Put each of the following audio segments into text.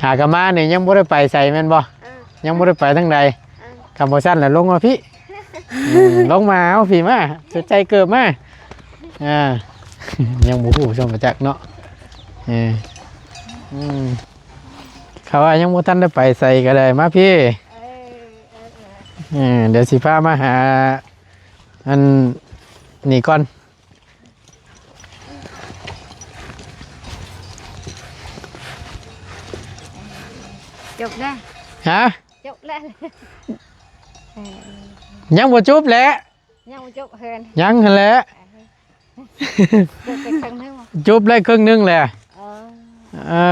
ຫາກະມານີ້ຍັງບໍ່ໄດ້ໄປໃສແມ່ນບໍ່? ເອີ ຍັງບໍ່ໄດ້ໄປທາງໃດ. ເອີ ຄັນບໍ່ຊັ້ນລະລົງມາພີ້ ອືມ ລົງມາເອົາພີ້ມາ ໃສ່ເກີບມາ. ອ່າ ຍັງບໍ່ຮູ້ຊ່ຳປະຈັກເນາະ. ເອີ ອືມ ເຂົາວ່າຍັງບໍ່ທັນໄດ້ໄປໃສກະໄດ້ມາພີ້. ເອີ ເອີ ເອີ ດຽວຊິພາມາຫາອັນນີ້ກ່ອນ. ຈົບແລ້ວ ຮະ? ຈົບແລ້ວ ເອີ ຍັງບໍ່ຈົບແຫຼະ. ຍັງບໍ່ຈົບເຮືອນ ຍັງຫັ້ນແຫຼະ. ຈົບໄປເຄິ່ງໜຶ່ງ ຈົບໄດ້ເຄິ່ງໜຶ່ງແຫຼະ. ເອີ ເອີ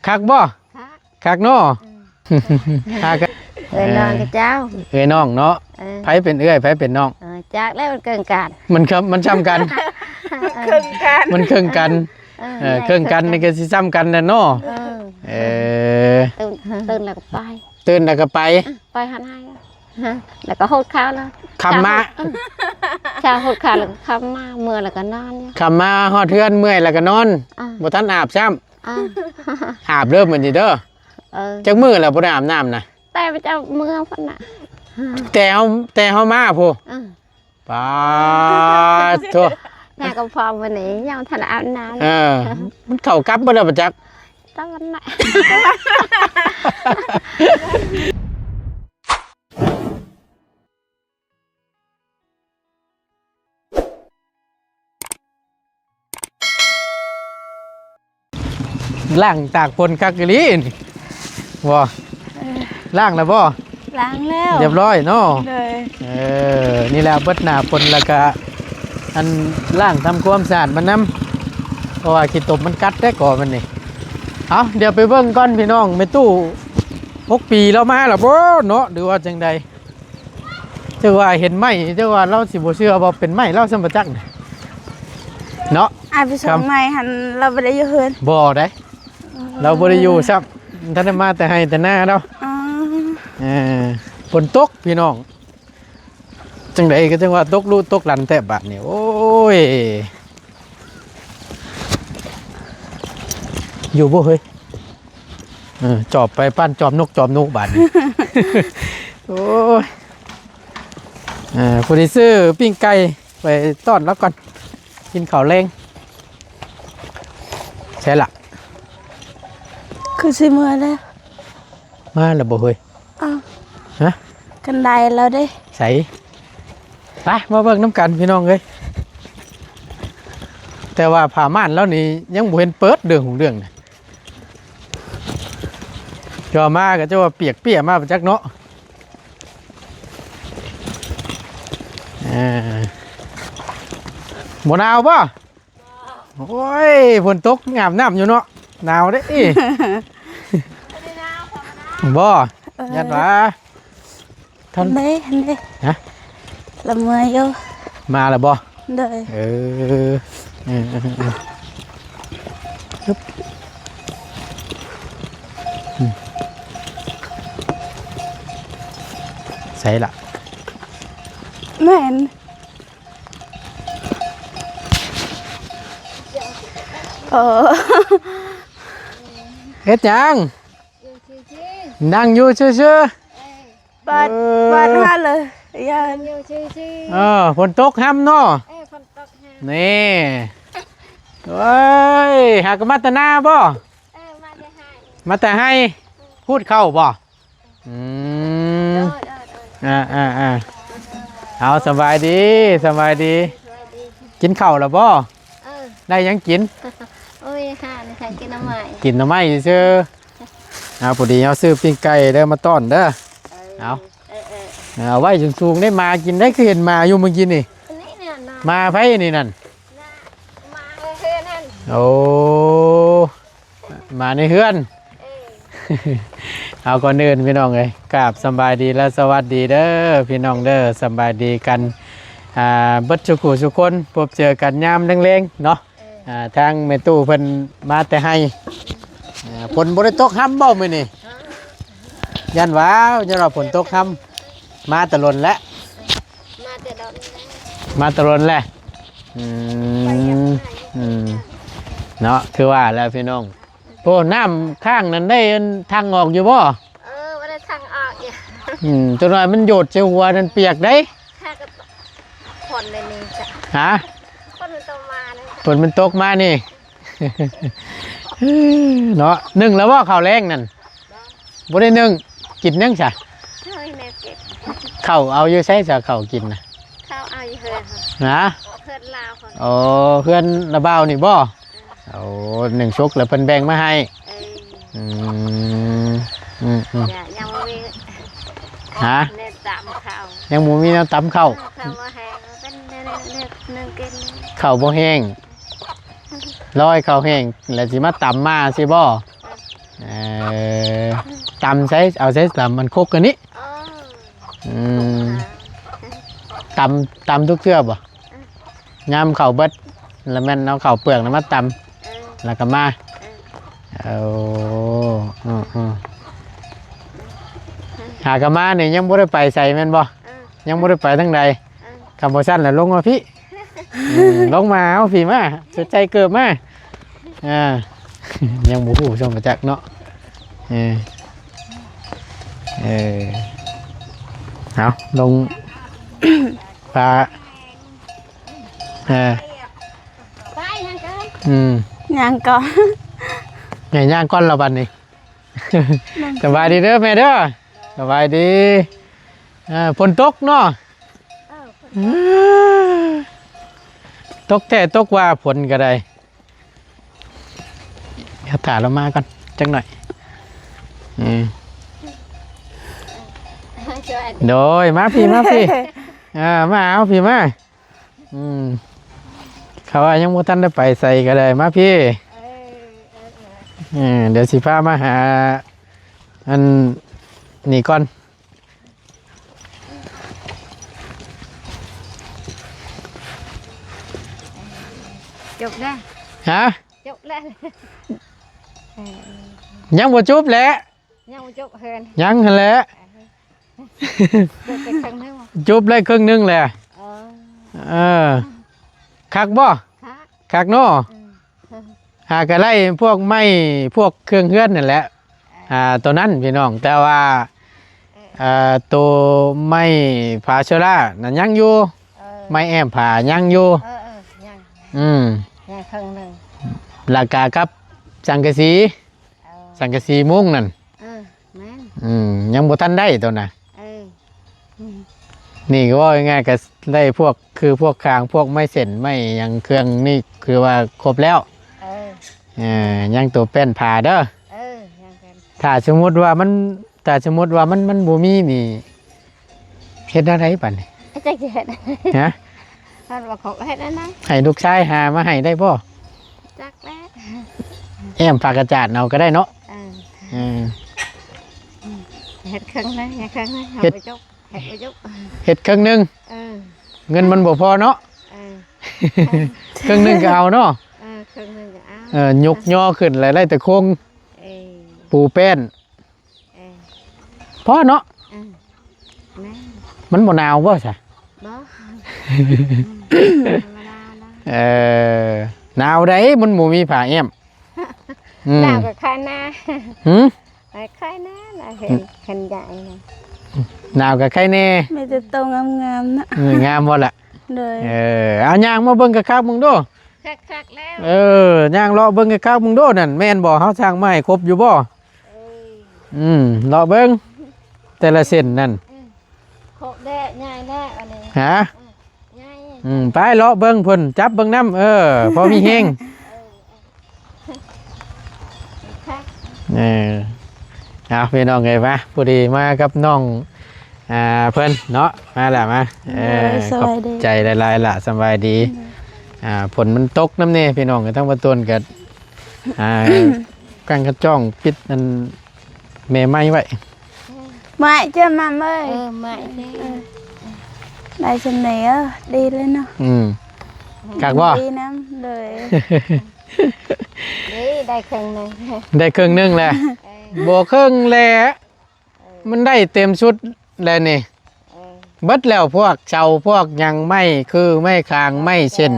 ຄັກບໍ່? ຄັກ ຄັກເນາະ. ອືມ ຫາກະ ເອື້ອຍນ້ອງ ເອີ ກັບເຈົ້າ ເອື້ອຍນ້ອງເນາະ. ເອີ ໃຜເປັນເອື້ອຍ ໃຜເປັນນ້ອງ? ເອີ ຈັກແລ້ວ ມັນເຄິ່ງກັນ ມັນ ມັນຊ່ຳກັນ ເຄິ່ງກັນ ມັນເຄິ່ງກັນ. ເອີ ເອີ ເຄິ່ງກັນນີ້ກະຊິຊ່ຳກັນແຫຼະເນາະ. ເອີ ເອີ ຕື່ນ ຕື່ນແລ້ວກະໄປ ຕື່ນແລ້ວກະໄປ ໄປຫານາ ແລ້ວກະຫົດເຂົ້າແລ້ວ ຄ່ຳມາ ເຊົ້າຫົດເຂົ້າແລ້ວກະຄ່ຳມາ ເມື່ອຍແລ້ວກະນອນ. ຄ່ຳມາຮອດເຮືອນເມື່ອຍແລ້ວກະນອນ. ອ່າ ບໍ່ທັນອາບຊ້ຳ. ອ່າ ອາບເດີມື້ນີ້ເດີ. ເອີ ຈັກມື້ແລ້ວບໍ່ໄດ້ອາບນ້ຳນະ? ແຕ່ພະເຈົ້າເມືອພຸ້ນນະ ແຕ່ເຮົາ ແຕ່ເຮົາມາພຸ້ນ. ເອີ ປາດໂທ ແມ່ກະພ້ອມມື້ນີ້ຍັງບໍ່ທັນອາບນ້ຳ. ເອີ ມັນເຂົ້າກັບບໍ່ໄດ້ປະຈັກ ຕອນນະ. ລ້າງຕາກຝົນຄັກອີ່ຫຼີນີ້ ບໍ່ ເອີ ລ້າງແລ້ວບໍ່? ລ້າງແລ້ວ ຮຽບຮ້ອຍເນາະ. ໂດຍ ເອີ ນີ້ແຫຼະ ເບິດໜ້າຝົນແລ້ວກະ ອັນ ລ້າງທຳຄວາມສະອາດມັນນຳ ເພາະວ່າຂີ້ຕົມມັນກັດແທ້ກໍມັນນີ້. ເອົາ ດຽວໄປເບິ່ງກ່ອນພີ່ນ້ອງ ແມ່ຕູ້ ຫົກປີລາວມາແລ້ວບໍ່ເນາະ ຫຼືວ່າຈັ່ງໃດ? ເຈົ້າວ່າເຫັນໄມ້ ເຈົ້າວ່າລາວຊິບໍ່ເຊື່ອບໍ່ເປັນໄມ້ລາວຊ້ຳປະຈັກເນາະ. ອ້າຍໄປສົ່ງໄມ້ຫັ້ນ ລາວບໍ່ໄດ້ຢູ່ເຮືອນ ບໍ່ໄດ໋ ລາວບໍ່ໄດ້ຢູ່ຊ້ຳ ທັນໄດ້ມາແຕ່ໄຮ່ແຕ່ນາລາວ. ອໍ ເອີ ຝົນຕົກພີ່ນ້ອງ ຈັ່ງໃດກະຈັ່ງວ່າຕົກລຸຕົກລັນແທ້ບາດນີ້. ໂອ້ຍ ຢູ່ບໍ່ເຮີ້ຍ? ເອີ ຈອບໄປປານຈອບນົກຈອບໜູບາດນີ້. ໂອ້ຍ ເອີ ຜູ້ທີ່ຊື້ປີ້ງໄກ່ໄປຕ້ອນລາວກ່ອນ ກິນເຂົ້າແລງ. ໃສລະ? ຄືຊິເມືອແລ້ວ ມາແລ້ວບໍ່ເຮີ້ຍ? ອ້າວ ຮະ? ກັນໄດລາວເດ້ ໃສ? ໄປ ມາເບິ່ງນຳກັນພີ່ນ້ອງເອີຍ. ແຕ່ວ່າຜ້າມ່ານລາວນີ້ຍັງບໍ່ເຫັນເປີດເລື່ອງຂອງເລື່ອງນະ. ເຈົ້າມາກະເຈົ້າວ່າປຽກເປ້ຍມາປະຈັກເນາະ. ເອີ ບໍ່ໜາວບໍ່? ໂອ້ຍ ຝົນຕົກອາບນ້ຳຢູ່ເນາະ ໜາວເດ້. ບໍ່ ເອີ ຢ້ານວ່າ ຫັ້ນເດ້ ຫັ້ນເດ້ ຮະ? ລະເມື່ອຍຢູ່ ມາແລ້ວບໍ່? ໂດຍ ເອີ ເອີ ເອີ ເອີ ໃສລະ? ແມ່ນ ເອີ ເຮັດຫຍັງ? ຢູ່ຊື່ໆ ນັ່ງຢູ່ຊື່ໆ ເອີ ບາດ ເອີ ບາດຫາເລີຍ ຢ້ານ ນັ່ງຢູ່ຊື່ໆ ເອີ ຝົນຕົກຮຳເນາະ ເອີ ຝົນຕົກຮຳ ນີ້ ໂອ້ຍ ຫາກະມາແຕ່ນາບໍ່? ເອີ ມາແຕ່ໄຮ່ ມາແຕ່ໄຮ່ ເອີ ຮູດເຂົ້າບໍ່? ອືມ ໂດຍ ໂດຍ ໂດຍ ອ່າ ອ່າ ອ່າ ເອົາ ສະບາຍດີ ສະບາຍດີ ສະບາຍດີ ກິນເຂົ້າແລ້ວບໍ່? ເອີ ໄດ້ຫຍັງກິນ? ໂອ້ຍ ຫານ ຫາກິນໜໍ່ໄມ້ ກິນໜໍ່ໄມ້ຊື່ໆ. ເອົາ ພໍດີເຮົາຊື້ປີ້ງໄກ່ເດີ ມາຕ້ອນເດີ ເອີ ເອົາ ເອີ ເອີ ເອົາໄວ້ສູງໆ ໄດ້ໝາກິນໄດ້ ຄືເຫັນໝາຢູ່ມື້ກີ້ນີ້ ອັນນີ້ນະ ໝາໃຜນີ້ນັ້ນ? ໝາເຮືອນນັ້ນ ໂອ້ ມາໃນເຮືອນ ເອີ ເອົາ ກ່ອນອື່ນພີ່ນ້ອງເອີຍ ກາບສຳບາຍດີ ແລະ ສະຫວັດດີເດີພີ່ນ້ອງເດີ ສຳບາຍດີກັນ ອ່າ ເບິດສູ່ຜູ້ສູ່ຄົນ ພົບເຈີກັນຍາມແລງໆເນາະ ເອີ ອ່າ ທາງແມ່ຕູ້ເພິ່ນມາແຕ່ໄຮ່ ອ່າ ຝົນບໍ່ໄດ້ຕົກຮຳບໍ່ມື້ນີ້? ຢ້ານວ່າ ຢ້ານວ່າຝົນຕົກຮຳ ມາແຕ່ດົນແລ້ວ ມາແຕ່ດົນແລ້ວ ມາແຕ່ດົນແລ້ວ ອືມ ອືມ ເນາະ ຄືວ່າແຫຼະພີ່ນ້ອງ ໂອ້ ນ້ຳຄ້າງນັ້ນໄດ້ອັນຖັງອອກຢູ່ບໍ່? ເອີ ບໍ່ໄດ້ຖັງອອກຢູ່. ອືມ ຈັກໜ້ອຍມັນໂຍດໃສ່ຫົວນັ້ນປຽກເດ້. ຫາກໍຄົນໃນນີ້ຈ້ະ. ຫາ? ຝົນມັນຕົກມານີ້. ຝົນມັນຕົກມານີ້. ເນາະ ໜຶ້ງແລ້ວບໍ່ເຂົ້າແລງນັ້ນ? ບໍ່ ບໍ່ໄດ້ໜຶ້ງ. ກິນຫຍັງຊະ? ເຮົາເຮັດແນວກິນ. ເຂົ້າເອົາຢູ່ໃສຊະ ເຂົ້າກິນນະ? ເຂົ້າເອົາຢູ່ເຮືອນ. ຫາ? ເຮືອນລາວພຸ້ນ. ໂອ້ ເຮືອນລະບ່າວນີ້ບໍ່? ໂອ້ ໜຶ້ງສຸກແລ້ວເພິ່ນແບ່ງມາໃຫ້. ເອີ ອືມ ອືມໆ ຍັງບໍ່ມີ. ຫາ? ແນວຕຳເຂົ້າ. ຍັງບໍ່ມີແນວຕຳເຂົ້າ. ເຂົ້າບໍ່ແຫ້ງ ເປັນແນວ ແນວ ແນວໜຶ້ງກິນ. ເຂົ້າບໍ່ແຫ້ງ ລໍໃຫ້ເຂົ້າແຫ້ງແລ້ວຊິມາຕຳມາຊີ້ບໍ່? ເອີ ຕຳໃສ່ ເອົາໃສ່ຕຳມັນຄົກອັນນີ້. ອໍ ອືມ ຕຳ ຕຳທຸກເທື່ອບໍ່? ຍາມເຂົ້າເບິດ ແລ້ວແມ່ນເອົາເຂົ້າເປືອກນະມາຕຳ ເອີ ແລ້ວກໍມາ. ເອີ ເອີ ເອີ ຫາກໍມານີ້ຍັງບໍ່ໄດ້ໄປໃສແມ່ນບໍ່? ເອີ ຍັງບໍ່ໄດ້ໄປທາງໃດ. ເອີ ຄັນບໍ່ຊັ້ນລະລົງມາພີ້. ເອີ ລົງມາເອົາພີ້ມາ ໃສ່ເກີບມາ. ອ່າ ຍັງບໍ່ຮູ້ຊ່ຳປະຈັກເນາະ. ເອີ ເອີ ເອົາລົງ ປາ ເອີ ໄປຫຍັງກ່ອນ? ອືມ ຫຍັງກ່ອນ? ແມ່ຍ່າງກ່ອນລະບັດນີ້. ສະບາຍດີເດີແມ່ເດີ. ສະບາຍດີ. ເອີ ຝົນຕົກເນາະ. ເອີ ຝົນຕົກ. ຕົກແທ້ຕົກວ່າ ຝົນກໍໄດ້. ດຽວຖ້າລາວມາກ່ອນຈັກໜ້ອຍ. ອືມ ໂດຍ ມາພີ້ ມາພີ້. ອ່າ ມາເອົາພີ້ມາ. ອືມ ເຂົາວ່າຍັງບໍ່ທັນໄດ້ໄປໃສກໍໄດ້ ມາພີ້. ເອີ ເອີ ເອີ ເອີ ດຽວຊິພາມາຫາອັນນີ້ກ່ອນ. ຈົບແລ້ວ. ຮະ? ຈົບແລ້ວ. ເອີ ຍັງບໍ່ຈົບແຫຼະ. ຍັງບໍ່ຈົບເຮືອນ. ຍັງຫັ້ນແຫຼະ. ເອີ ຈົບໄດ້ເຄິ່ງໜຶ່ງ. ຈົບໄດ້ເຄິ່ງໜຶ່ງແຫຼະ. ເອີ ເອີ ຄັກບໍ່? ຄັກ. ຄັກເນາະ. ເອີ ຫາກໍໄລ່ພວກໄມ້ ພວກເຄື່ອງເຮືອນນັ້ນແຫຼະ. ເອີ ອ່າ ໂຕນັ້ນພີ່ນ້ອງ ແຕ່ວ່າ ເອີ ເອີ ໂຕໄມ້ຝາໂຊລານັ້ນຍັງຢູ່. ເອີ ໄມ້ແອ້ມຝາຍັງຢູ່. ເອີ ເອີ ຍັງ. ອືມ ຍັງເຄິ່ງໜຶ່ງ. ແລ້ວກະກັບສັງກະສີ. ເອີ ສັງກະສີມຸງນັ້ນ. ເອີ ແມ່ນ. ອືມ ຍັງບໍ່ທັນໄດ້ໂຕນະ. ເອີ ອືມ ນີ້ກໍເວົ້າງ່າຍໆ ກໍໄດ້ພວກ ຄືພວກຄາງ ພວກໄມ້ເສັ້ນ ໄມ້ຫຍັງ ເຄື່ອງນີ້ຄືວ່າຄົບແລ້ວ. ເອີ ເອີ ຍັງໂຕແປ້ນຜ້າເດີ. ເອີ ຍັງແປ້ນ. ຖ້າສົມມຸດວ່າມັນ ຖ້າສົມມຸດວ່າມັນ ມັນບໍ່ມີນີ້ ເຮັດແນວໃດບັດນີ້? ຈັກຊິເຮັດ. ຮະ? ເພິ່ນວ່າເຂົາເຮັດອັນນັ້ນ ໃຫ້ລູກຊາຍຫາມາໃຫ້ໄດ້ບໍ່? ຈັກແຫຼະ. ແອ້ມຝາກະຈາດເອົາກໍໄດ້ເນາະ. ເອີ ເອີ ເຮັດເຄິ່ງໜຶ່ງ ເຮັດເຄິ່ງໜຶ່ງ ເຮັດ ເຮັດບໍ່ຈົບ ເຮັດບໍ່ຈົບ ເຮັດເຄິ່ງໜຶ່ງ. ເອີ ເງິນມັນບໍ່ພໍເນາະ. ເອີ ເຄິ່ງໜຶ່ງກໍເອົາເນາະ. ເອີ ເຄິ່ງໜຶ່ງກໍເອົາ. ເອີ ຍົກຍໍຂຶ້ນແລ້ວໄດ້ແຕ່ໂຄງ. ເອີ ປູແປ້ນ. ເອີ ພໍເນາະ. ເອີ ແມ່ນ. ມັນບໍ່ໜາວບໍ່ຊະ? ບໍ່ ທຳມະດາເນາະ. ເອີ ໜາວໃດ໋ ມັນບໍ່ມີຜ້າແອ້ມ. ອືມ ໜາວກໍຄາຍໜາ. ຫື? ຄາຍໜາ ເຫັນ ເຫັນໃຫຍ່. ໜາວກໍຄາຍແດ່. ມີແຕ່ໂຕງາມໆນະ. ເອີ ງາມບໍ່ລະ? ໂດຍ. ເອີ ເອົາຍ່າງມາເບິ່ງຄັກໆເບິ່ງດູ. ຄັກໆແລ້ວ. ເອີ ຍ່າງເລາະເບິ່ງຄັກໆເບິ່ງດູ ນັ້ນແມ່ນບໍ່? ເຮົາສ້າງມາໃຫ້ຄົບຢູ່ບໍ່? ເອີ ອືມ ເລາະເບິ່ງແຕ່ລະເສັ້ນນັ້ນ. ເອີ ຄົບແດ່ ໃຫຍ່ແດ່ອັນນີ້. ຫະ? ເອີ ໃຫຍ່. ອືມ ໄປເລາະເບິ່ງ ເພິ່ນຈັບເບິ່ງນຳ. ເອີ ພໍມີແຮງ. ເອີ ເອີ ເອີ ເອີ ເອົາ ພີ່ນ້ອງເອີຍ ມາ ພໍດີມາກັບນ້ອງ ອ່າ ເພິ່ນເນາະ ມາລະ ມາ. ເອີ ໂດຍ ສະບາຍດີ ຂອບໃຈຫຼາຍໆລະ ສະບາຍດີ. ໂດຍ. ອ່າ ຝົນມັນຕົກນຳແດ່ ພີ່ນ້ອງ ທາງປະຕູນກໍ ອ່າ ກາງກະຈ່ອງປິດອັນແມ່ໄມ້ໄວ້. ໄມ້ເຈົ້າມາເອີຍ. ເອີ ໄມ້ເດ້. ເອີ ໄດ້ສ່ຳນີ້ ເອີ ດີເລີຍເນາະ. ອືມ ຄັກບໍ່? ດີນຳ. ໂດຍ. ເດ້ ໄດ້ເຄິ່ງໜຶ່ງ ໄດ້ເຄິ່ງໜຶ່ງແຫຼະ. ເອີ ບໍ່ເຄິ່ງແຫຼະ. ເອີ ມັນໄດ້ເຕັມຊຸດແລ້ວນີ້. ເອີ ເບິດແລ້ວ ພວກເສົາ ພວກຫຍັງ ໄມ້ຄື ໄມ້ຄາງ ໄມ້ເສັ້ນ.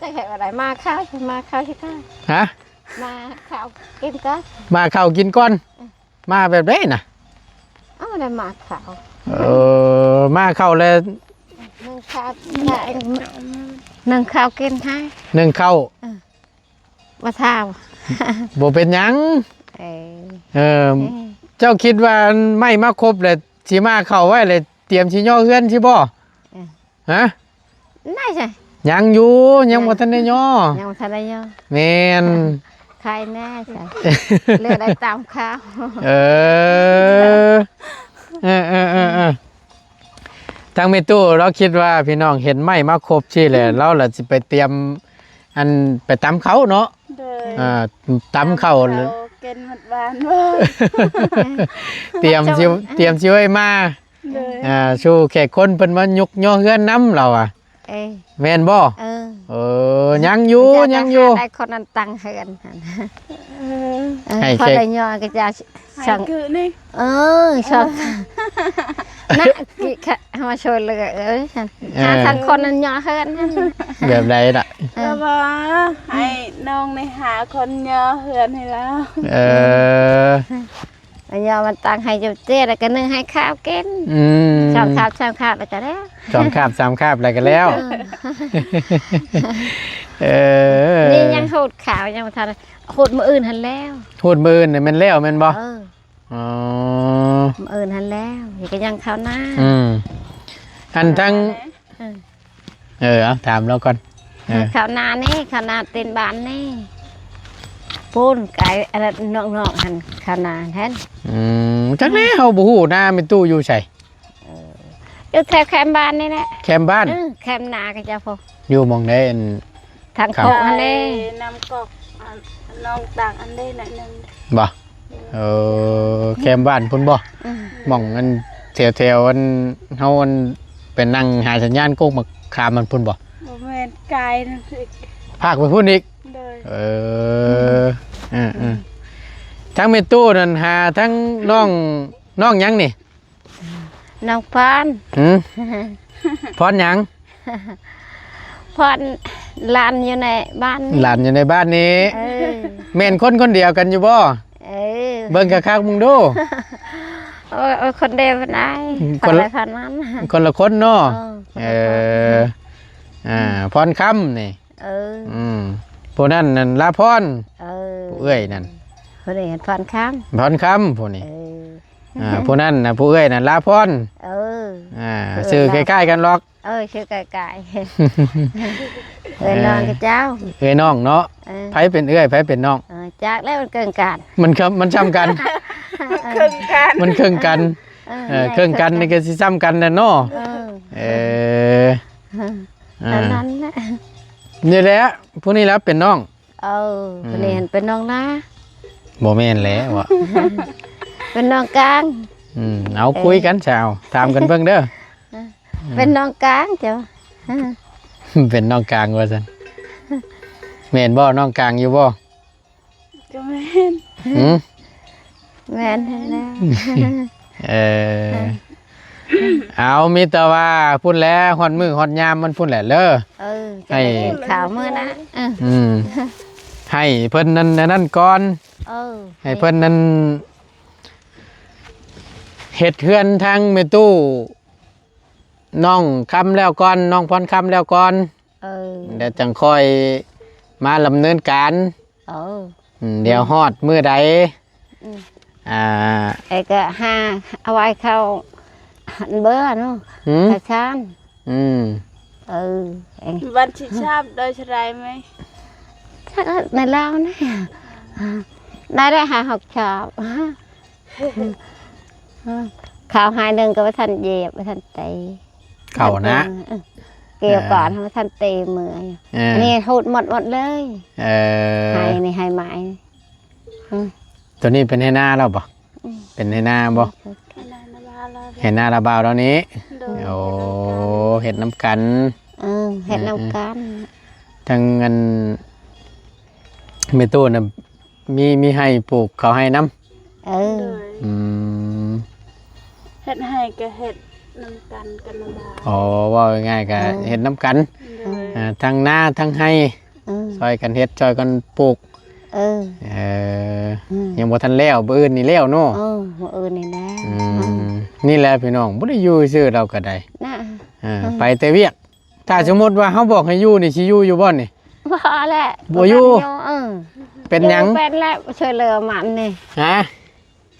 ຈັກເຮັດວ່າໄດ້ ມາເຂົ້າ ມາເຂົ້າຊິເຂົ້າ. ຮະ? ມາເຂົ້າກິນກ່ອນ ມາເຂົ້າກິນກ່ອນ. ມາແບບໃດນະ? ເອົາແລ້ວມາເຂົ້າ ເອີ ມາເຂົ້າແລ້ວ ໜຶ່ງເຂົ້າ ໜຶ່ງເຂົ້າກິນໃຫ້ ໜຶ່ງເຂົ້າ ເອີ ບໍ່ທ້າວ ບໍ່ເປັນຫຍັງ. ເອີ ເອີ ເອີ ເຈົ້າຄິດວ່າໄມ້ມາຄົບແລ້ວ ຊິມາເຂົ້າໄວ້ແລ້ວ ຕຽມຊິຍໍເຮືອນຊິບໍ່? ເອີ ຮະ? ໄດ້ໃສ? ຍັງຢູ່ ຍັງບໍ່ທັນໄດ້ຍໍ ຍັງບໍ່ທັນໄດ້ຍໍ. ແມ່ນ ຂາຍແນ່ໃສ ເລືອກໄດ້ຕາມຄາວ. ເອີ ເອີໆໆໆ ທາງແມ່ຕູ້ລາວຄິດວ່າພີ່ນ້ອງເຫັນໄມ້ມາຄົບຊີ້ແຫຼະ ລາວລະຊິໄປຕຽມ ອັນ ໄປຕຳເຂົ້າເນາະ. ໂດຍ ອ່າ ຕຳເຂົ້າ ຕຳເຂົ້າ ແກງໝາກຫວານບໍ່? ຕຽມຊິ ຕຽມຊິໄວ້ມາ ໂດຍ ອ່າ ສູ່ແຂກຄົນເພິ່ນມາຍົກຍໍເຮືອນນຳລາວອະ. ເອີ ແມ່ນບໍ່? ເອີ ເອີ ຍັງຢູ່ ຍັງຢູ່ ໄດ້ຄົນນັ້ນຕັ້ງເຮືອນຫັ້ນ. ເອີ ໃຫ້ ເອີ ເຂົາໄດ້ຍໍກໍຈະ ໃຫ້ຄືນີ້ ເອີ ຊອກ ນະ ກິ ເຮົາມາຊ່ວຍເຫຼືອ ເອີ ຊັ້ນ ເອີ ຫາທາງຄົນນັ້ນຍໍເຮືອນຫັ້ນ. ແບບໃດລະ? ເອີ ລະວ່າໃຫ້ນ້ອງນີ້ຫາຄົນຍໍເຮືອນໃຫ້ລາວ. ເອີ ເອີ ລະຍໍມັນຕັ້ງໃຫ້ເຈົ້າເຈ້ ລະກະໜຶ່ງໃຫ້ຄາວກິນ. ອືມ ສອງຄາບ ສາມຄາບ ລະກະແລ້ວ ສອງຄາບ ສາມຄາບ ລະກະແລ້ວ. ເອີ ເອີ ນີ້ຍັງຮູດຄາວ ຍັງບໍ່ທັນ ຮູດມື້ອື່ນຫັ້ນແລ້ວ. ຮູດມື້ອື່ນນີ້ແມ່ນແລ້ວແມ່ນບໍ່? ເອີ ອໍ ມື້ອື່ນຫັ້ນແລ້ວ ນີ້ກໍຍັງຄາວນາ. ອືມ ອັນທັງ ເອີ ເອີ ເອົາຖາມລາວກ່ອນ. ເອີ ຄາວນານີ້ ຄາວນາຕີນບ້ານນີ້ ປູນໄກ ອັນນັ້ນນອກໆຫັ້ນ ຄາວນາຫັ້ນ. ອືມ ຈັກແລ້ວ ເຮົາບໍ່ຮູ້ນາແມ່ຕູ້ຢູ່ໃສ. ເອີ ຢູ່ແຖວແຄມບ້ານນີ້ແຫຼະ ແຄມບ້ານ. ເອີ ແຄມນາຂະເຈົ້າພຸ້ນ ຢູ່ໝ່ອງໃດ? ອັນ ທາງໂຄກຫັ້ນເດ້ ນ້ຳກອກ ອັນ ໜອງຕັກອັນເດ້ໜ້ອຍໜຶ່ງ. ບໍ່? ເອີ ແຄມບ້ານພຸ້ນບໍ່? ອືມ ໝ່ອງອັນແຖວໆ ອັນເຮົາອັນໄປນັ່ງຫາສັນຍານກົກໝາກຂາມຫັ້ນພຸ້ນບໍ່? ບໍ່ແມ່ນ ກາຍນັ້ນອີກ ພາກໄປພຸ້ນອີກ. ໂດຍ ເອີ ເອີໆ ທາງແມ່ຕູ້ນັ້ນຫາທາງນ້ອງ ນ້ອງຫຍັງນີ້? ນ້ອງພອນ. ຫື? ພອນຫຍັງ? ພອນ ຫຼານຢູ່ໃນບ້ານນີ້ ຫຼານຢູ່ໃນບ້ານນີ້. ເອີ ແມ່ນຄົນຄົນດຽວກັນຢູ່ບໍ່? ເອີ ເບິ່ງຄັກໆເບິ່ງດູ. ໂອ້ຍ ໂອ້ຍ ຄົນດຽວບໍ່ໄດ້ ຄົນລະ ຄົນລະຄົນເນາະ. ເອີ ເອີ ອ່າ ພອນຄຳນີ້. ເອີ ອືມ ຜູ້ນັ້ນນັ້ນລາພອນ. ເອີ ຜູ້ເອື້ອຍນັ້ນ ຜູ້ນີ້ພອນຄຳ ພອນຄຳຜູ້ນີ້. ເອີ ອ່າ ຜູ້ນັ້ນນະ ຜູ້ເອື້ອຍນັ້ນລາພອນ. ເອີ ອ່າ ເອີ ຊື່ຄ້າຍໆກັນຫຼອກ. ເອີ ຊື່ຄ້າຍໆ ເອື້ອຍນ້ອງ ເອີ ຂະເຈົ້າ ເອື້ອຍນ້ອງເນາະ. ເອີ ໃຜເປັນເອື້ອຍ ໃຜເປັນນ້ອງ? ເອີ ຈັກແລ້ວ ມັນເຄິ່ງກັນ ມັນ ມັນຊ່ຳກັນ ມັນເຄິ່ງກັນ ມັນເຄິ່ງກັນ. ເອີ ເອີ ເຄິ່ງກັນນີ້ກໍຊິຊ່ຳກັນແຫຼະເນາະ. ເອີ ເອີ ອ່າ ອັນນັ້ນແຫຼະ ນີ້ແຫຼະ ຜູ້ນີ້ລະເປັນນ້ອງ. ເອີ ອືມ ຜູ້ນີ້ຫັ້ນເປັນນ້ອງລາ. ບໍ່ແມ່ນແຫຼະວະ ເປັນນ້ອງກາງ. ອືມ ເອົາ ເອີ ຄຸຍກັນຊາວ ຖາມກັນເບິ່ງເດີ. ເປັນນ້ອງກາງເຈົ້າ ເປັນນ້ອງກາງວ່າຊັ້ນ. ແມ່ນບໍ່ ນ້ອງກາງຢູ່ບໍ່? ກໍແມ່ນ. ຫື? ແມ່ນຫັ້ນແຫຼະ. ເອີ ເອົາ ມີແຕ່ວ່າພຸ້ນແຫຼະ ຮອດມື້ຮອດຍາມມັນພຸ້ນແຫຼະເດີ. ເອີ ໃຫ້ ຈະໄດ້ກິນຂ້າວມື້ນະ. ເອີ ອືມ ໃຫ້ເພິ່ນນັ້ນ ອັນນັ້ນກ່ອນ. ເອີ ໃຫ້ເພິ່ນນັ້ນ ເຮັດເຮືອນທາງແມ່ຕູ້ ນ້ອງຄຳແລ້ວກ່ອນ ນ້ອງພອນຄຳແລ້ວກ່ອນ. ເອີ ແລ້ວຈັ່ງຄ່ອຍມາດຳເນີນການ. ເອີ ອືມ ດຽວຮອດມື້ໃດ ອືມ ອ່າ ເອີ ກໍຫາເອົາໄວ້ເຂົ້າເບີເນາະ. ຫື? ເຂົ້າສານ. ອືມ ເອີ ວັນທີຊາບໄດ້ເທົ່າໃດແມ່? ໃນລາວນະ ໄດ້ ໄດ້ຫ້າຫົກຊາບ. ເຂົ້າໄຮ່ໜຶ່ງກໍບໍ່ທັນຢຽບ ບໍ່ທັນຕີ ເຂົ້ານະ ເອີ ກ່ຽວກ່ອນ ເອີ ບໍ່ທັນຕີເມືອ. ເອີ ອັນນີ້ຮູດໝົດ ໝົດເລີຍ. ເອີ ໄຮ່ນີ້ໄຮ່ໃໝ່. ອືມ ໂຕນີ້ເປັນໄຮ່ນາລາວບໍ່? ອືມ ເປັນໄຮ່ນາບໍ່? ໄຮ່ນາລາວ ໄຮ່ນາລາວບ່າວລາວນີ້. ໂດຍ ໂອ້ ເຮັດນຳກັນ ເອີ ເຮັດນຳກັນ. ອືມ ທາງອັນແມ່ຕູ້ນະ ມີ ມີໄຮ່ປູກເຂົ້າໄຮ່ນຳ. ເອີ ໂດຍ ອືມ ເຮັດໄຮ່ກໍເຮັດນຳກັນກັບນ້ຳລາວ. ອໍ ເວົ້າງ່າຍໆກໍ ເອີ ເຮັດນຳກັນ. ໂດຍ ອ່າ ທັງນາທັງໄຮ່ ເອີ ຊ່ອຍກັນເຮັດ ຊ່ອຍກັນປູກ. ເອີ ເອີ ອືມ ຍັງບໍ່ທັນແລ້ວ ມື້ອື່ນນີ້ແລ້ວເນາະ. ເອີ ມື້ອື່ນນີ້ແລ້ວ. ອືມ ນີ້ແຫຼະພີ່ນ້ອງ ບໍ່ໄດ້ຢູ່ຊື່ລາວກໍໄດ້ ນະ ເອີ ອືມ ໄປແຕ່ວຽກ. ຖ້າສົມມຸດວ່າເຮົາບອກໃຫ້ຢູ່ນີ້ ຊິຢູ່ຢູ່ບໍ່ນີ້? ບໍ່ແຫຼະ ບໍ່ຢູ່. ເອີ ເປັນຫຍັງ? ຢູ່ເປັນແລ້ວ ຊ່ວຍເຫຼືອມັນນີ້ ຮະ?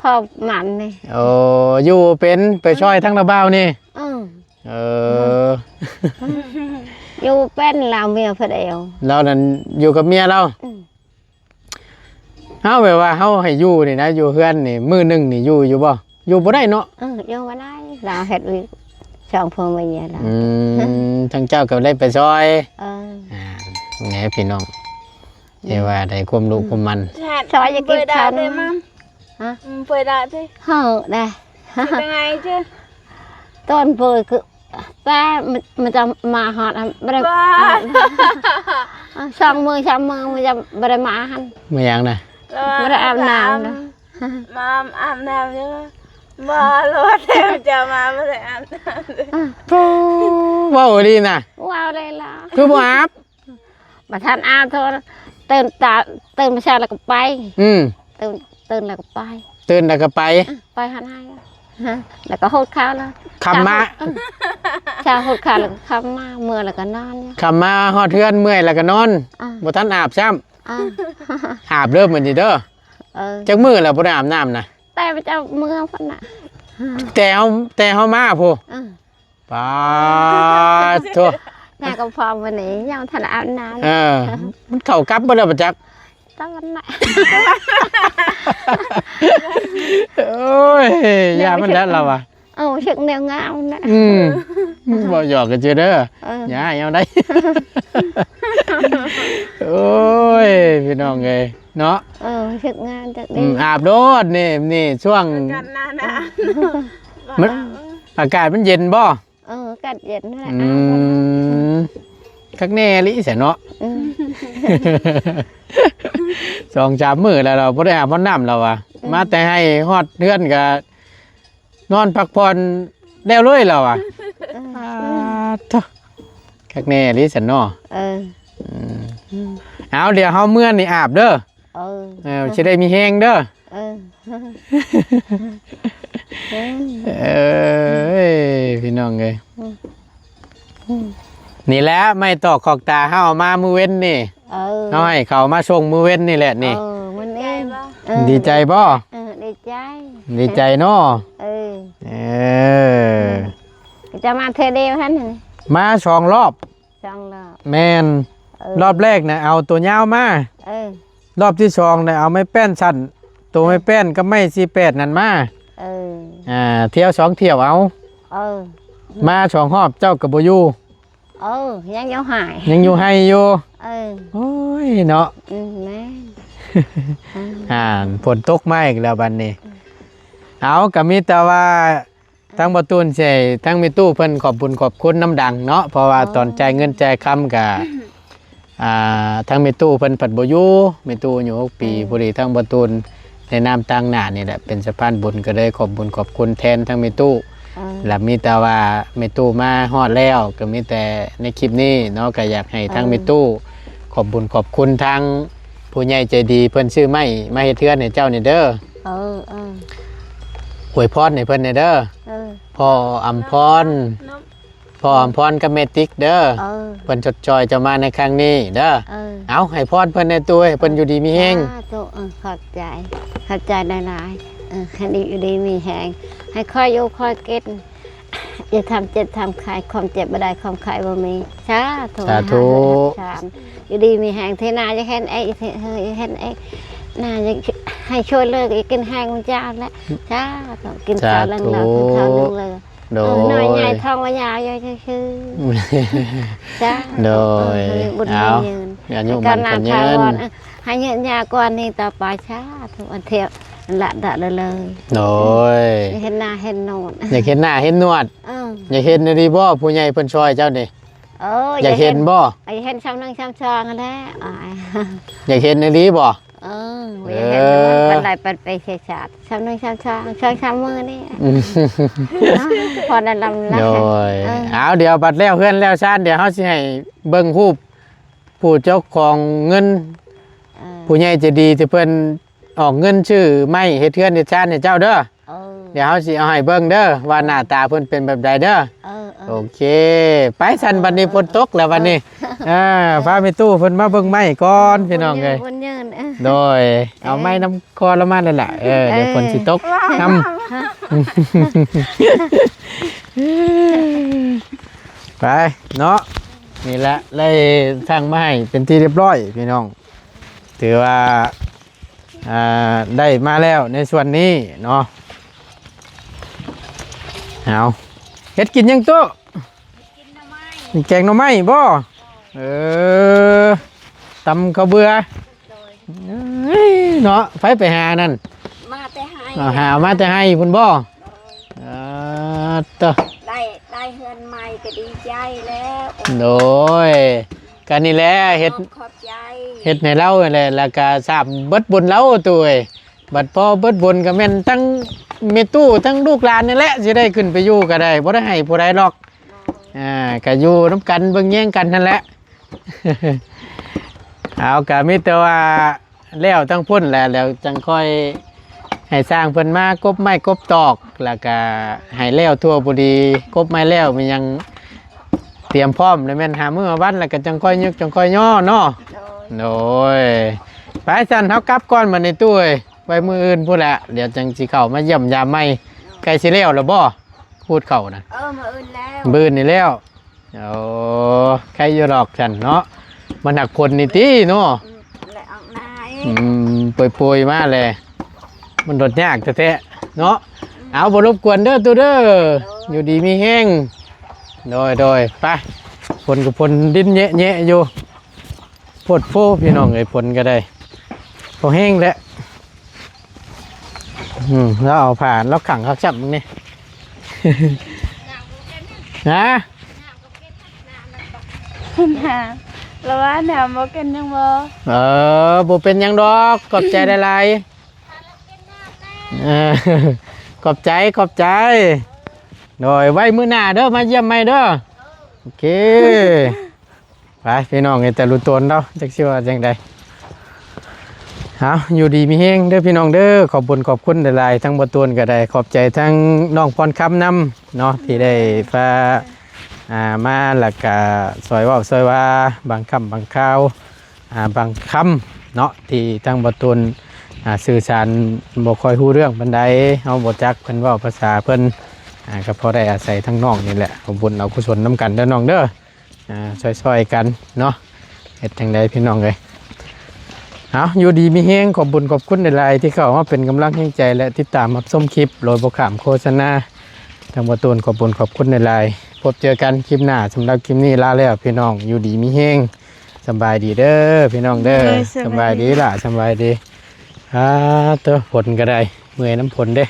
ພໍ່ມັນນີ້. ໂອ້ ຢູ່ເປັນ ໄປຊ່ອຍທາງລາວບ່າວນີ້. ເອີ ເອີ ຢູ່ເປັນລາວເມຍຜູ້ດຽວ. ລາວນັ້ນຢູ່ກັບເມຍລາວ. ອືມ ເຮົາແບບວ່າເຮົາໃຫ້ຢູ່ນີ້ນະ ຢູ່ເຮືອນນີ້ ມື້ໜຶ່ງນີ້ຢູ່ຢູ່ບໍ່? ຢູ່ບໍ່ໄດ້ເນາະ. ເອີ ຢູ່ບໍ່ໄດ້ ລາວເຮັດວຽກສອງຜົວເມຍລາວ. ອືມ ທາງເຈົ້າກໍໄດ້ໄປຊ່ອຍ. ເອີ ອ່າ ແນ່ພີ່ນ້ອງ ເອີ ແຕ່ວ່າໄດ້ຄວາມລຸຄວາມໝັ້ນ ຊ່ອຍຢາກກິນເຂົ້າ. ຮະ? ເປີດດາຕິ ເຮົາໄດ້ ຊິໄປໄງເຈົ້າ? ຕອນເປີດຄື ແຕ່ມັນ ມັນຈະມາຮອດຫັ້ນ ບໍ່ໄດ້ ສອງມື້ສາມມື້ມັນຈະບໍ່ໄດ້ມາຫັ້ນ. ມາຫຍັງນະ? ບໍ່ໄດ້ອາບນ້ຳນະ. ມາອາບນ້ຳຢູ່ ບໍ່ ລະວ່າແຕ່ຈະມາບໍ່ໄດ້ອາບນ້ຳ. ໂອ້ ເວົ້າອີ່ຫຼີນະ? ເວົ້າໄດ້ລະ ຄືບໍ່ອາບ? ບໍ່ທັນອາບ ໂທ ຕື່ນຕາ ຕື່ນມາເຊົ້າແລ້ວກໍໄປ. ອືມ ຕື່ນ ຕື່ນແລ້ວກໍໄປ ຕື່ນແລ້ວກໍໄປ. ອືມ ໄປຫານາຍ ແລ້ວກໍຫົດເຂົ້າແລ້ວ ຄ່ຳມາ. ເຊົ້າຫົດເຂົ້າແລ້ວກໍຄ່ຳມາ ເມື່ອຍແລ້ວກໍນອນ. ຄ່ຳມາຮອດເຮືອນເມື່ອຍແລ້ວກໍນອນ. ອືມ ບໍ່ທັນອາບຊ້ຳ. ອືມ ອາບເດີມື້ນີ້ເດີ. ເອີ ຈັກມື້ແລ້ວບໍ່ໄດ້ອາບນ້ຳນະ? ແຕ່ເຈົ້າເມືອພຸ້ນນະ ແຕ່ເຮົາ ແຕ່ເຮົາມາພຸ້ນ. ອືມ ປາດໂທ້ ໜ້າກໍພອມມື້ນີ້ຍັງບໍ່ທັນອາບນ້ຳ. ເອີ ມັນເຂົ້າກັບເບິດແລ້ວບໍ່ຈັກ ຕອນນະ. ໂອ້ຍ ຢ່າມັນແຫຼະລາວວ່າ. ເອົາ ເຊັກແນວງາມນະ. ອືມ ເວົ້າຫຍອກກັນຊື່ເດີ. ເອີ ຢ່າໃຫ້ເອົາໄດ້. ໂອ້ຍ ພີ່ນ້ອງເອີຍເນາະ. ເອີ ເຊັກງາມຈັກ ອື ດີ ອາບໂລດນີ້ ນີ້ຊ່ວງ ອາກາດໜາວໆ ມັນ ອາກາດມັນເຢັນບໍ່? ເອີ ອາກາດເຢັນແຫຼະ. ອືມ ຄັກແນ່ອີ່ຫຼີຊັ້ນເນາະ. ອືມ ສອງສາມມື້ແລ້ວລາວບໍ່ໄດ້ອາບຮອດນ້ຳລາວວ່າ. ອືມ ມາແຕ່ໄຮ່ຮອດເຮືອນກະນອນພັກຜ່ອນແລ້ວເລີຍລາວວ່າ. ເອີ ອາ ໂທ້ ຄັກແນ່ອີ່ຫຼີຊັ້ນເນາະ. ເອີ ອືມ ອືມ ເອົາ ດຽວເຮົາເມືອນີ້ອາບເດີ. ເອີ ເອີ ຊິໄດ້ມີແຮງເດີ. ເອີ ເອີຍ ພີ່ນ້ອງເອີຍ. ອືມ ອືມ ນີ້ແຫຼະ ໄມ້ຕອກຂອກຕາເຮົາເອົາມາມື້ເວັນນີ້. ເອີ ເຮົາໃຫ້ເຂົາມາສົ່ງມື້ເວັນນີ້ແຫຼະນີ້. ເອີ ມື້ນີ້ ເອີ ດີໃຈບໍ່? ເອີ ດີໃຈ ດີໃຈເນາະ. ເອີ ເອີ ອືມ ຈະມາເທື່ອດຽວຫັ້ນ ມາສອງລອບ. ສອງລອບ ແມ່ນ. ເອີ ລອບແລກນະເອົາໂຕຍາວມາ. ເອີ ລອບທີສອງນະເອົາໄມ້ແປ້ນສັ້ນ ໂຕໄມ້ແປ້ນກັບໄມ້ສີ່ແປດນັ້ນມາ. ເອີ ອ່າ ທ່ຽວສອງທ່ຽວເອົາ. ເອີ ມາສອງຮອບເຈົ້າກໍບໍ່ຢູ່. ເອີ ຍັງຢູ່ໄຮ່ ຍັງຢູ່ໄຮ່ຢູ່. ເອີ ໂອ້ຍເນາະ. ອືມ ແມ່ນ. ອ່າ ຝົນຕົກມາອີກແລ້ວບັດນີ້. ເອົາ ກໍມີແຕ່ວ່າ ທາງບໍ່ຕູນຊິໃຫ້ທາງແມ່ຕູ້ເພິ່ນຂອບບຸນຂອບຄຸນນຳດັງເນາະ ເພາະວ່າ ເອີ ຕອນຈ່າຍເງິນຈ່າຍຄຳກະ ອ່າ ທາງແມ່ຕູ້ເພິ່ນພັດບໍ່ຢູ່ ແມ່ຕູ້ອາຍຸຫົກປີ. ເອີ ພໍດີທາງບໍ່ຕູນໃນນາມຕາງໜ້ານີ້ແຫຼະ ເປັນສະພານບຸນ ກໍເລີຍຂອບບຸນຂອບຄຸນແທນທາງແມ່ຕູ້. ເອີ ລະມີແຕ່ວ່າແມ່ຕູ້ມາຮອດແລ້ວ ກໍມີແຕ່ໃນຄລິບນີ້ເນາະ ກໍຢາກໃຫ້ທາງ ເອີ ແມ່ຕູ້ຂອບບຸນຂອບຄຸນທາງຜູ້ໃຫຍ່ໃຈດີ ເພິ່ນຊື້ໄມ້ມາເຮັດເຮືອນໃຫ້ເຈົ້ານີ້ເດີ. ເອີ ເອີ ອວຍພອນໃຫ້ເພິ່ນແດ່ເດີ. ເອີ ພໍ່ອຳພອນ ເນາະ ພໍ່ອຳພອນກັບແມ່ຕິກເດີ. ເອີ ເພິ່ນຊົດຊ່ອຍເຈົ້າມາໃນຄັ້ງນີ້ເດີ. ເອີ ເອົາ ໃຫ້ພອນເພິ່ນແດ່ຕູ້ເອີຍ ໃຫ້ເພິ່ນຢູ່ດີມີແຮງ. ສາທຸ. ເອີ ຂອບໃຈ ຂອບໃຈຫຼາຍໆ. ເອີ ໃຫ້ດີ ຢູ່ດີມີແຮງ ໃຫ້ຄ່ອຍຢູ່ຄ່ອຍກິນ ຢ່າທຳເຈັບທຳໄຂ້ ຄວາມເຈັບບໍ່ໄດ້ ຄວາມໄຂ້ບໍ່ມີ. ສາທຸ ສາທຸ. ຢູ່ດີມີແຮງ ເທນາຢ່າເຫັນເອກ ເທເຮີຢ່າເຫັນເອກ ນາຢ່າໃຫ້ຊ່ວຍເລີກ ຢ່າກິນແຮງມັນຈານແຫຼະ. ສາທຸ. ກິນເຂົ້າ ສາທຸ ແລ້ວນອນ ກິນເຂົ້າແລ້ວເລີກ. ໂດຍ ເອີ ນ້ອຍໃຫຍ່ທ້ອງວ່າຍາວຢູ່ຊື່ໆ. ສາທຸ. ໂດຍ ເອີ ໃຫ້ມີບຸນ ເອົາ ມີເງິນ ອາຍຸໝັ້ນຂວັນຍືນ ໃຫ້ເງິນຍາກວ່ານີ້ຕໍ່ໄປ. ສາທຸ. ອັນເທວລະດະເລີຍ. ໂດຍ ຢາກເຫັນໜ້າເຫັນໜວດ ຢາກເຫັນໜ້າເຫັນໜວດ. ເອີ ຢາກເຫັນອີ່ຫຼີບໍ່ ຜູ້ໃຫຍ່ເພິ່ນຊ່ອຍເຈົ້ານີ້? ເອີ ຢາກເຫັນບໍ່? ຢາກເຫັນ ຢາກເຫັນຊ່ຳໜຶ່ງຊ່ຳສອງຫັ້ນແຫຼະ. ຢາກເຫັນອີ່ຫຼີບໍ່? ເອີ ຢາກເຫັນ ເອີ ປານໃດປານໄປເສຍຊາດ ຊ່ຳໜຶ່ງຊ່ຳສອງ ສອງສາມມື້ນີ້ ພໍໄດ້ລຳລາ. ໂດຍ ເອີ ເອົາ ດຽວບັດແລ້ວເຮືອນແລ້ວຊານ ດຽວເຮົາຊິໃຫ້ເບິ່ງຮູບຜູ້ເຈົ້າຂອງເງິນ. ເອີ ຜູ້ໃຫຍ່ໃຈດີທີ່ເພິ່ນອອກເງິນຊື້ໄມ້ເຮັດເຮືອນເຮັດຊານໃຫ້ເຈົ້າເດີ. ເອີ ດຽວເຮົາຊິເອົາໃຫ້ເບິ່ງເດີ ວ່າໜ້າຕາເພິ່ນເປັນແບບໃດເດີ. ເອີ ເອີ ໂອເຄ ໄປຊັ້ນ ບັດນີ້ຝົນຕົກແລ້ວບັດນີ້. ເອີ ເອີ ພາແມ່ຕູ້ເພິ່ນມາເບິ່ງໄມ້ກ່ອນພີ່ນ້ອງເອີຍ. ໂດຍ ເອົາໄມ້ນຳ ຂໍລະມາແລ້ວລະ ເອີ ເອີ ດຽວຝົນຊິຕົກນຳ. ໄປເນາະ ນີ້ແຫຼະ ໄດ້ສັ່ງມາໃຫ້ເປັນທີ່ຮຽບຮ້ອຍພີ່ນ້ອງ ຖືວ່າ ອ່າ ໄດ້ມາແລ້ວໃນສ່ວນນີ້ເນາະ. ເອົາ ເຮັດກິນຫຍັງຕູ້? ແກງໜໍ່ໄມ້ບໍ່? ເອີ ຕຳເຂົ້າເບືອ. ໂດຍ ເອີຍ ເນາະ ໃຜໄປຫານັ້ນ? ມາແຕ່ໄຮ່ ເອົາ ຫາມາແຕ່ໄຮ່ພຸ້ນບໍ່? ໂດຍ ເອີ ເຕີ ໄດ້ ໄດ້ເຮືອນໃໝ່ກໍດີໃຈແລ້ວ. ໂດຍ ກະນີ້ແຫຼະ ເຮັດ ຂອບໃຈ ເຮັດໃຫ້ລາວແຫຼະ ແລ້ວກະສາມເບິດບຸນລາວ ຕູ້ເອີຍ. ບັດພໍເບິດບຸນກໍແມ່ນທັງແມ່ຕູ້ ທັງລູກຫຼານນີ້ແຫຼະ ຊິໄດ້ຂຶ້ນໄປຢູ່ກໍໄດ້ ບໍ່ໄດ້ໃຫ້ຜູ້ໃດດອກ. ອ່າ ກໍຢູ່ນຳກັນເບິ່ງແຍງກັນຫັ້ນແຫຼະ. ເອົາ ກໍມີແຕ່ວ່າແລ້ວທັງພຸ້ນແຫຼະ ແລ້ວຈັ່ງຄ່ອຍໃຫ້ຊ່າງເພິ່ນມາກົບໄມ້ກົບຕອກ ແລ້ວກໍໃຫ້ແລ້ວທົ່ວພໍດີ ກົບໄມ້ແລ້ວ ມີຫຍັງຕຽມພ້ອມ ແລ້ວແມ່ນຫາມື້ຫາວັນ ແລ້ວກໍຈັ່ງຄ່ອຍຍົກ ຈັ່ງຄ່ອຍຍໍເນາະ. ໂດຍ ໂດຍ ໄປຊັ້ນ ເຮົາກັບກ່ອນບັດນີ້ຕູ້ເອີຍ. ໄວ້ມື້ອື່ນພຸ້ນແຫຼະ ດຽວຈັ່ງຊິເຂົ້າມາຢ້ຽມຢາມໃໝ່. ໃກ້ຊິແລ້ວແລ້ວບໍ່? ຂູດເຂົ້ານະ. ເອີ ມື້ອື່ນແລ້ວ ມື້ອື່ນນີ້ແລ້ວ. ໂອ້ ໃກ້ຢູ່ດອກຊັ້ນເນາະ ມັນຫາກຝົນນີ້ຕິເນາະ. ອືມ ແລະອອກໜ້າອີກ ອືມ ໂປຍໆມາແຫຼະ ມັນໂດດຍາກແທ້ໆເນາະ. ອືມ ເອົາ ບໍ່ລົບກວນເດີຕູ້ເດີ. ໂດຍ ຢູ່ດີມີແຮງ. ໂດຍ ໂດຍ ໄປ ຝົນກໍຝົນດິນແຍະໆຢູ່. ໂພດໂພພີ່ນ້ອງເອີຍ ຝົນກໍໄດ້ ພໍແຮງແຫຼະ. ອືມ ລາວເອົາຜ້າລາວຂັງຄັກຊ້ຳນີ້ ຮະ ນາ ລະວ່ານາບໍ່ເປັນຫຍັງບໍ່? ເອີ ບໍ່ເປັນຫຍັງດອກ ຂອບໃຈຫຼາຍໆ. ເອີ ຂອບໃຈ ຂອບໃຈ. ໂດຍ ໄວ້ມື້ໜ້າເດີ ມາຢ້ຽມໃໝ່ເດີ. ໂອເຄ. ໄປພີ່ນ້ອງເອີຍ ແຕ່ລະຕົນເນາະ ຈັກຊິວ່າຈັ່ງໃດ. ເອົາ ຢູ່ດີມີແຮງເດີພີ່ນ້ອງເດີ. ຂອບບຸນຂອບຄຸນຫຼາຍໆ ທັງບໍ່ຕູນກໍໄດ້ ຂອບໃຈທັງນ້ອງພອນຄຳນຳເນາະ ທີ່ໄດ້ພາ ອ່າ ມາ ແລ້ວກະຊ່ອຍເວົ້າຊ່ອຍວ່າບາງຄ່ຳບາງຄາວ ອ່າ ບາງຄຳເນາະ ທີ່ທາງບໍ່ຕູນ ອ່າ ສື່ສານບໍ່ຄ່ອຍຮູ້ເລື່ອງປານໃດ ເຮົາບໍ່ຈັກເພິ່ນເວົ້າພາສາເພິ່ນ ອ່າ ກໍພໍໄດ້ອາໄສທາງນ້ອງນີ້ແຫຼະ ເອົາບຸນເອົາກຸສົນນຳກັນເດີນ້ອງເດີ. ອ່າ ຊ່ອຍໆກັນເນາະ ເຮັດຈັ່ງໃດພີ່ນ້ອງເອີຍ. ເອົາ ຢູ່ດີມີແຮງ ຂອບບຸນຂອບຄຸນຫຼາຍໆ ທີ່ເຂົ້າມາເປັນກຳລັງແຮງໃຈ ແລະ ຕິດຕາມຮັບຊົມຄລິບໂດຍບໍ່ຂ້າມໂຄສະນາ. ທາງບໍ່ຕູນຂອບບຸນຂອບຄຸນຫຼາຍໆ ພົບເຈີກັນຄລິບໜ້າ. ສຳລັບຄລິບນີ້ລາແລ້ວພີ່ນ້ອງ ຢູ່ດີມີແຮງ ສະບາຍດີເດີພີ່ນ້ອງເດີ. ໂດຍ ສະບາຍດີ ສະບາຍດີຫຼ້າ ສະບາຍດີ. ອ່າ ໂຕ ຝົນກໍໄດ້ ເມື່ອຍນຳຝົນເດ້.